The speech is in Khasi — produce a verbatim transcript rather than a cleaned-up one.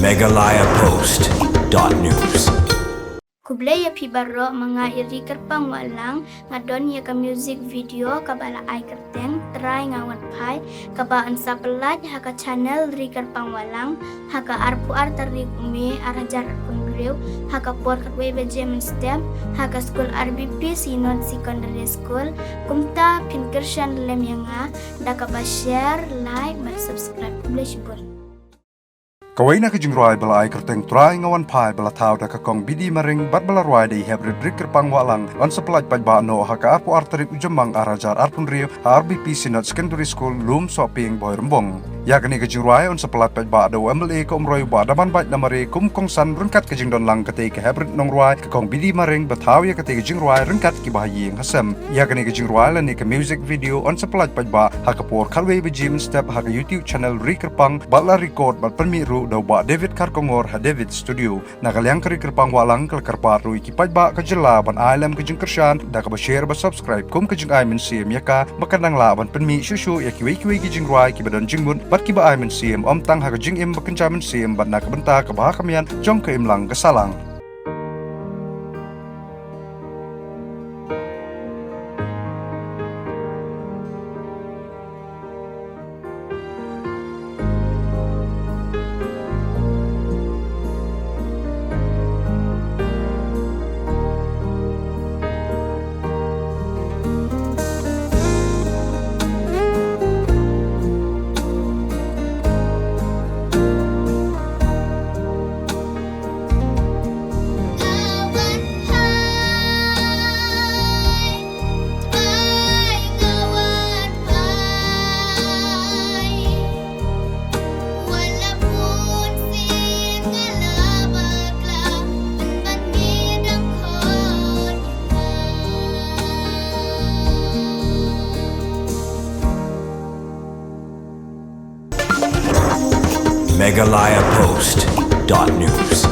Meghalaya Post dot news. Khublei ïa phi baroh, ma nga i Ri Kyrpang Wahlang, nga don ïa ka music video kaba la ai kyrteng Trai Nga Wan Phai, kaba yn sa pyllait ha ka channel Ri Kyrpang Wahlang ha ka arphew ar tarik u May ar hajar arphew hynriew, ha ka por khatwei baje mynstep, ha ka skul R B P Synod Secondary School. Kumta phin kyrshan lem ïa nga da kaba share, like bad subscribe. Khublei shibun. Kawei na ka jingrwai ba la ai kyrteng Trai Nga Wan Phai ba la thaw da ka Kong B D Maring bad ba la rwai da i Heprit Ri Kyrpang Wahlang, yn sa pyllait paidbah noh ha ka arphew ar tarik u Jymmang ar hajar arphew hynriew ha R B P Synod Secondary School, Lum Sohpieng, Bhoirymbong. Ïa kane ka jingrwai yn sa pyllait paidbah da u M L A ka Umroi u Bah Damanbait Lamare kum u kongsan ryngkat ka jingdon lang katei ka Heprit nongrwai ka Kong B D Maring ba thaw ïa katei ka jingrwai ryngkat kiba ha ïing ha sem. Ïa kane ka jingrwai lane ka music video yn sa pyllait paidbah ha ka por khatwei baje mynstep ha ka YouTube channel Ri Kyrpang, bad la record bad pynmih ruh da u Bah David Kharkongor ha David Studio. Na ka liang ka Ri Kyrpang Wahlang ka la kyrpad ruh ïa ki paidbah ka jylla ban ai lem ka jingkyrshan da kaba share bad subscribe kum ka jingai mynsiem ïa ka, ba kan nang lah ban pynmih shuh shuh ïa kiwei kiwei ki jingrwai kiba don jingmut bad kiba ai mynsiem, ym tang ha ka jingim ba kynja mynsiem bad na ka bynta ka bha ka miat jong ka imlang ka sahlang. Meghalaya Post dot news.